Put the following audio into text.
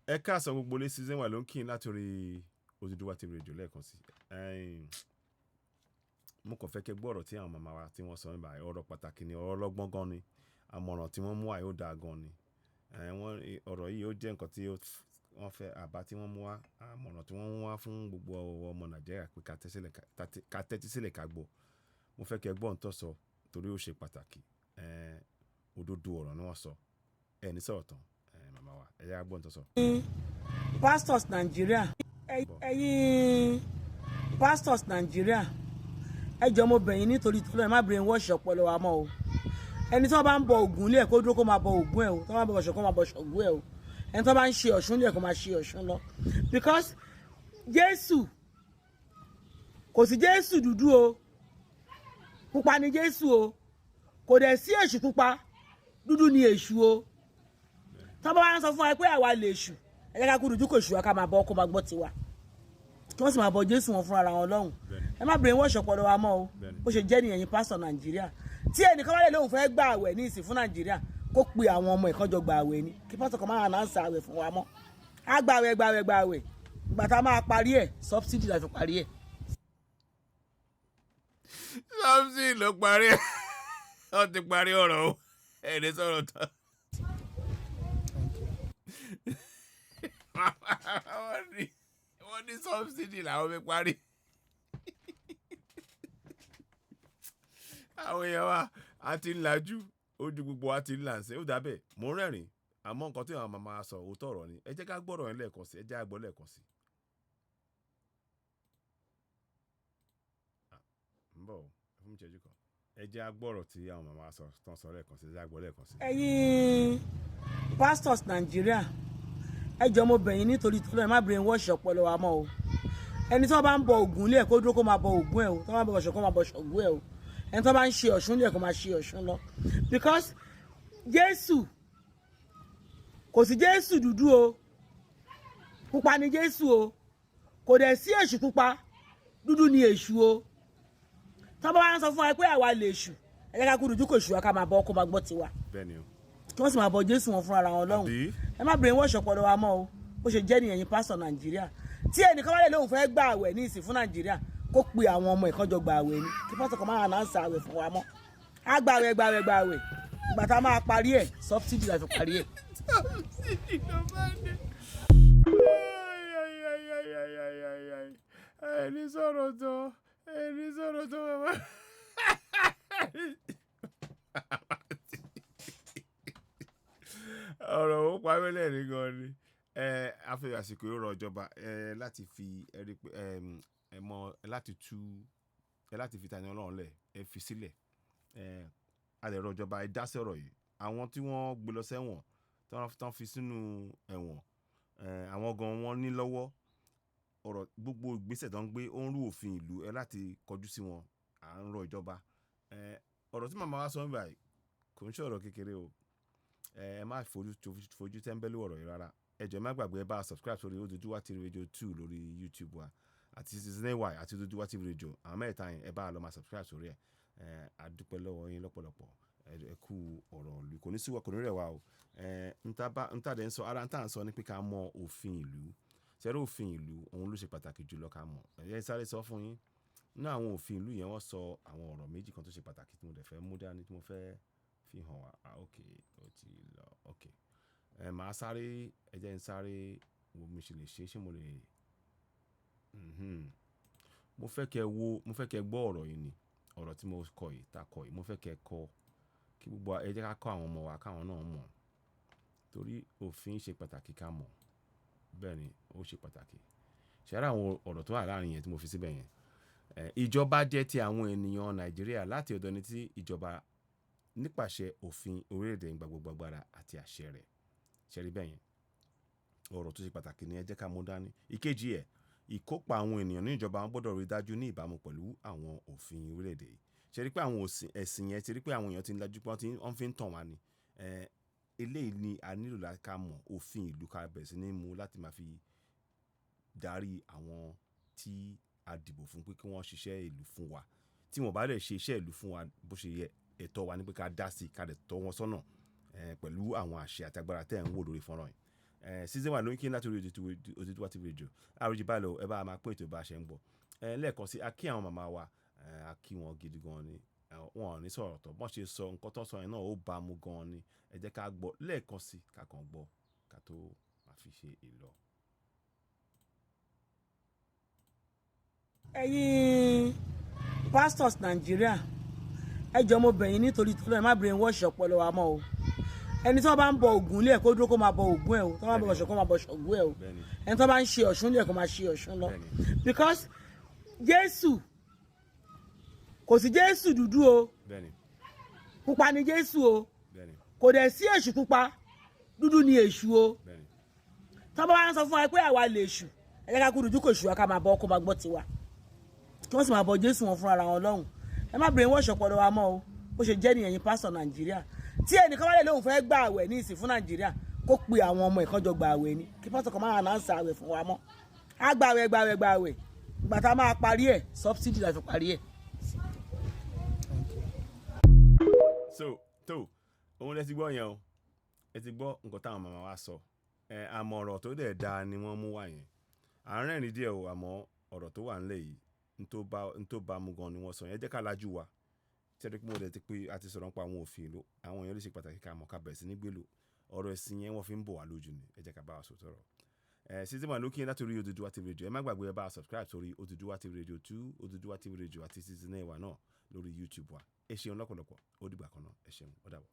Ẹ káàsán gbogbo ilé, season wà ló ń kí n látòrí Odùduwà TV Radio lẹ́ẹ̀kan sí. Mo kàn fẹ́ kẹ́ gbọ́ ọ̀rọ̀ tí àwọn màmá wa tí wọ́n sọ nígbà yẹn. Ọ̀rọ̀ pàtàkì ni, ọ̀rọ̀ ọlọ́gbọ́n gan ni, àmọ̀ràn tí wọ́n mú wá yóò dáa gan ni. Wọ́n ọ̀rọ̀ yìí ó jẹ́ nǹkan tí wọ́n fẹ́ àbá tí wọ́n mú wá, àmọ̀ràn tí wọ́n mú wá fún gbogbo ọmọ Nàìjíríà pé ká tẹ́tí sílẹ̀ ká gbọ́. Mo fẹ́ kẹ́ gbọ́ ohun tó sọ torí ó ṣe pàtàkì. Òdodo ọ̀rọ̀ ni wọ́n sọ. Ẹ ní sọ̀rọ̀ tán, màmá wa, ẹ yá gbọ́ ohun tó sọ. Pastors Nàìjíríà, ẹ̀yin pastors Nàìjíríà, ẹ jọ̀ọ́, mo bẹ̀ yín nítorí tọ́lọ́, ẹ má brain wash ọpọlọ wa mọ́ o. Ẹni tí wọ́n bá ń bọ Ògún lé ẹ̀, kó dúró kó máa bọ Ògún ẹ̀ o. Tí wọ́n bá ń bọ Ọ̀ṣun, kó máa bọ Ṣàngó ẹ̀ o. Ẹni tí wọ́n bá ń ṣe Ọ̀ṣun lé ẹ̀, kó máa ṣe Ọ̀ṣun lọ, because Jésù, kò sí Jésù dúdú o, pupa ni Jésù o. Kò dẹ̀ sí èṣù pupa, dúdú ni èṣù o. Tí wọ́n bá wá ń sọ fún wa pé àwa lè èṣù, ẹ jẹ́ ká kú dúdú kò èṣù wa, ká máa bọ́ kó máa gbọ́ tiwa, kí wọ́n sì máa bọ Jésù wọn fúnra wọn lọ́hùn. Ẹ má brain wash ọpọlọ wa mọ́ o. Bó ṣe jẹ́ nìyẹn. Yín pásítọ̀ Nàìjíríà, tí ẹnìkan wá lè lóun fẹ́ gba àwẹ̀ ní ìsìn fún Nàìjíríà, kó pe àwọn ọmọ ìkànjọ gba àwẹ̀ ni, kí pásítọ̀ kan máa announce àwẹ̀ fún wa mọ́. Á gba àwẹ̀, gba àwẹ̀, gba àwẹ̀, ìgbà tá a máa parí ẹ̀, subsidy la fi parí ẹ̀. Subsidy ló parí ẹ̀. Wọ́n ti parí ọ̀rọ̀ o. Ẹ ní sọ̀rọ̀ tán. Thank you. Wọ́n ní subsidy làwọn fi parí. Àwọn èèyàn wa a ti ń lajú ojú, gbogbo wa ti ń là ń sẹ́. Ó dábẹ́ mò ń rẹ́rìn, àmọ́ nǹkan tí àwọn màmá sọ, òótọ́ ọ̀rọ̀ ni. Ẹ jẹ́ ká gbọ́rọ̀ yẹn lẹ́ẹ̀kan sí. Ẹ jẹ́ á gbọ́ lẹ́ẹ̀kan sí. Ń bọ̀ o, ẹ fún mi ìṣẹ́jú kan. Ẹ jẹ́ á gbọ́rọ̀ tí àwọn màmá sọ tán sọ lẹ́ẹ̀kan sí. Ẹ jẹ́ á gbọ́ lẹ́ẹ̀kan sí. Ẹ̀yin pastors Nàìjíríà, ẹ jọ̀ọ́, mo bẹ̀ yín nítorí tọ́lọ́, ẹ má brain wash ọpọlọ wa mọ́ o. Ẹni tí wọ́n bá ń bọ Ògún lé ẹ̀, kó dúró kó máa bọ Ògún ẹ̀ o. Tí wọ́n bá ń bọ Ọ̀ṣun, kó máa bọ Ṣàngó ẹ̀ o. Ẹni tí wọ́n bá ń ṣe Ọ̀ṣun lé ẹ̀, kó máa ṣe Ọ̀ṣun lọ, because Jésù, kò sí Jésù dúdú o, pupa ni Jésù o. Kò dẹ̀ sí èṣù pupa, dúdú ni èṣù o. Tí wọ́n bá wá ń sọ fún wa pé àwa lè èṣù, ẹ jẹ́ ká kú dúdú kò èṣù wa, ká máa bọ́ kó máa gbọ́ tiwa, Bẹ́ẹ̀ ni o. kí wọ́n sì máa bọ Jésù wọn fúnra wọn lọ́hùn. Àbí? Ẹ má brain wash ọpọlọ wa mọ́ o. Bó ṣe jẹ́ nìyẹn. Yín pásítọ̀ Nàìjíríà, tí ẹnìkan wá lè lóun fẹ́ gba àwẹ̀ ní ìsìn fún Nàìjíríà, kó pe àwọn ọmọ ìkànjọ gba àwẹ̀ ni, kí pásítọ̀ kan máa announce àwẹ̀ fún wa mọ́. Á gba àwẹ̀, gba àwẹ̀, gba àwẹ̀, ìgbà tá a máa parí ẹ̀, subsidy la fi parí ẹ̀. Subsidy ló bá dé. Ẹni sọ̀rọ̀ tán, ẹni sọ̀rọ̀ tán, bàbá. Ọ̀rọ̀ ó pa mí lẹ́rìn gan ni. Ẹ a fi àsìkò yìí rọ ìjọba ẹ láti fi ẹ rí pé ẹ mọ ẹ láti tú ẹ láti fi Tani Olohun lẹ̀, ẹ fi sílẹ̀. Ẹ a lè rọ ìjọba, ẹ dá sí ọ̀rọ̀ yìí. Àwọn tí wọ́n gbé lọ sẹ́wọ̀n, tí wọ́n tán fi sínú ẹ̀wọ̀n, àwọn gan wọ́n ní lọ́wọ́ ọ̀rọ̀. Gbogbo ìgbésẹ̀ tó ń gbé, ó ń rú òfin ìlú. Ẹ láti kọjú sí wọn. À ń rọ ìjọba. Ọ̀rọ̀ tí màmá wa sọ nígbà yìí kò ń ṣe ọ̀rọ̀ kékeré o. Ẹ má fojú tẹ́ńbẹ́lú ọ̀rọ̀ yìí rárá. Ẹ jọ̀ọ́, ẹ má gbàgbé, ẹ bá subscribe sórí Odùduwà TV Radio 2 lórí YouTube wa, àti Citizen AY àti Odùduwà TV Radio. Àwọn mẹ́ta yẹn, ẹ bá lọ máa subscribe sórí ẹ̀. A dúpẹ́ lọ́wọ́ yín lọ́pọ̀lọpọ̀. Ẹ kú ọ̀rọ̀ ìlú, kò ní síwọ́, kò ní rẹ̀ wá o. Ẹ ntá dẹ̀ ń sọ ara ntá ń sọ ní pé ká mọ òfin ìlú sẹ́rẹ́. Òfin ìlú òun ló ṣe pàtàkì jùlọ ká mọ̀. Ẹ jẹ́ sáré sọ fún yín nínú àwọn òfin ìlú yẹn, wọ́n sọ àwọn ọ̀rọ̀ méjì kan tó ṣe pàtàkì tí mo dẹ̀ fẹ́ mú dání, tí mo fẹ́ fi hàn wá. Ah, ok, ó ti lọ. Ok, ẹ máa sáré, ẹ jẹ́ n sáré wo mi ṣe lè ṣe, ṣé mo lè. Mo fẹ́ kẹ́ wo, mo fẹ́ kẹ́ gbọ́ ọ̀rọ̀ yìí ni, ọ̀rọ̀ tí mo kọ yìí, ta kọ yìí. Mo fẹ́ kẹ́ kọ kí gbogbo ẹ jẹ́ ká kọ́ àwọn ọmọ wa káwọn náà mọ̀, torí òfin ṣe pàtàkì ká mọ̀. Bẹ́ẹ̀ ni, ó ṣe pàtàkì. Ṣé ara àwọn ọ̀rọ̀ tó wà láàrin yẹn tí mo fi síbẹ̀ yẹn, ìjọba jẹ́ ti àwọn ènìyàn Nàìjíríà. Láti ọ̀dọ̀ ẹni tí ìjọba nípasẹ̀ òfin orílẹ̀-èdè ń gba gbogbo agbára àti àṣẹ rẹ̀. Ṣé rí bẹ́ẹ̀ yẹn? Ọ̀rọ̀ tó ṣe pàtàkì ni, ẹ jẹ́ ká mú dání. Ìkejì ẹ̀, ìkópa àwọn ènìyàn ní ìjọba, wọn gbọ́dọ̀ rí dájú ní ìbámu pẹ̀lú àwọn òfin orílẹ̀-èdè yìí. Ṣé rí pé àwọn ẹ̀sìn yẹn ti rí pé àwọn èèyàn ti ń lajú pé wọ́n fi ń tàn wá ni. Eléyìí ni a nílò láti ká mọ̀ òfin ìlú, ká bẹ̀rẹ̀ sí ní mú láti máa fi darí àwọn tí a dìbò fún pé kí wọ́n ṣiṣẹ́ ìlú fún wa. Tí wọ́n bá dẹ̀ ṣe iṣẹ́ ìlú fún wa bó ṣe yẹ, ẹ̀tọ́ wa ní pé ká dá sí, ká dẹ̀ tọ́ wọn sọ́nà pẹ̀lú àwọn àṣẹ àti agbára tẹ́ ẹ̀ ń wò lórí fọ́nrán yìí. Season 1 ló ń kí láti orí Odùduwà TV Radio àròjì báyìí lọ. Ẹ bá a máa pín ètò bá a ṣe ń bọ̀. Lẹ́ẹ̀kan sí, a kí àwọn màmá wa, a kí wọn gidi gan ni. Wọn ò ní sọ̀rọ̀ tọ̀ bọ́n ṣe sọ nǹkan tó sọ yẹn náà, ó bá mu gan ni. Ẹ jẹ́ ká gbọ́ lẹ́ẹ̀kan sí, ká kàn gbọ́ ká tó máa fi ṣe ìlọ. Ẹ̀yin pastors Nàìjíríà, ẹ jọ̀ọ́, mo bẹ̀ yín nítorí tọ́lọ́, ẹ má brain wash ọpọlọ wa mọ́ o. Ẹni tí wọ́n bá ń bọ Ògún ilé ẹ̀, kó dúró kó máa bọ Ògún ẹ̀ o. Tí wọ́n bá ń bọ Ọ̀ṣun, kó máa bọ Ṣàngó ẹ̀ o. Ẹni tí wọ́n bá ń ṣe Ọ̀ṣun ilé ẹ̀, kó máa ṣe Ọ̀ṣun lọ. Because Jésù, kò sí Jésù dúdú o. Pupa ni Jésù o. Kò dẹ̀ sí èṣù pupa, dúdú ni èṣù o. Tí wọ́n bá wá ń sọ fún wa pé àwa lè èṣù, ẹ jẹ́ ká kú dúdú kò ṣù wa, ká máa bọ, kó máa gbọ́ tiwa, kí wọ́n sì máa bọ Jésù wọn fúnra wọn lọ́hùn. Ẹ má brain wash ọpọlọ wa mọ́ o. Bó ṣe jẹ́ nìyẹn. Yín pásítọ̀ Nàìjíríà, tí ẹnìkan wá lè lóun fẹ́ gbà àwẹ̀ ní ìsìn fún Nàìjíríà, kó pe àwọn ọmọ ìkànjọ gbà àwẹ̀ ni, kí pásítọ̀ kan máa announce àwẹ̀ fún wa mọ́. Á gbà àwẹ̀, gbà àwẹ̀, gbà àwẹ̀, ìgbà tá a máa parí ẹ̀, subsidy la fi parí ẹ̀. Thank you. So tó òun lẹ ti gbọ́ yẹn o. Ẹ ti gbọ́ nǹkan táwọn màmá wa sọ. Ẹ àmọ́ ọ̀rọ̀ tó dẹ̀ dáa ni wọ́n mú wá yẹn. À ń rẹ́rìn díẹ̀ o, àmọ́ ọ̀rọ̀ tó wà ńlẹ̀ yìí, n tó bá mu gan ni wọ́n sọ yẹn. Ẹ jẹ́ ká lajú wa. Tí ẹ rí pé mo dẹ̀ ti pé a ti sọ̀rọ̀ nípa àwọn òfin ìlú, àwọn èèyàn lè ṣe pàtàkì ká mọ̀, ká bẹ̀rẹ̀ sí ní gbélò. Ọ̀rọ̀ ẹ̀sìn yẹn, wọ́n fi ń bò wá lójú ni. Ẹ jẹ́ ká bá wa sọ tọ̀rọ̀. Ẹ season 1 ló kí n láti orí Odùduwà TV Radio. Ẹ má gbàgbé, ẹ bá a subscribe sórí Odùduwà TV Radio 2, Odùduwà TV Radio àti season 9 wa náà lórí YouTube wa. Ẹ ṣeun lọ́pọ̀lọpọ̀. Ó dìgbà kan náà. Ẹ ṣeun, ó dàbọ̀.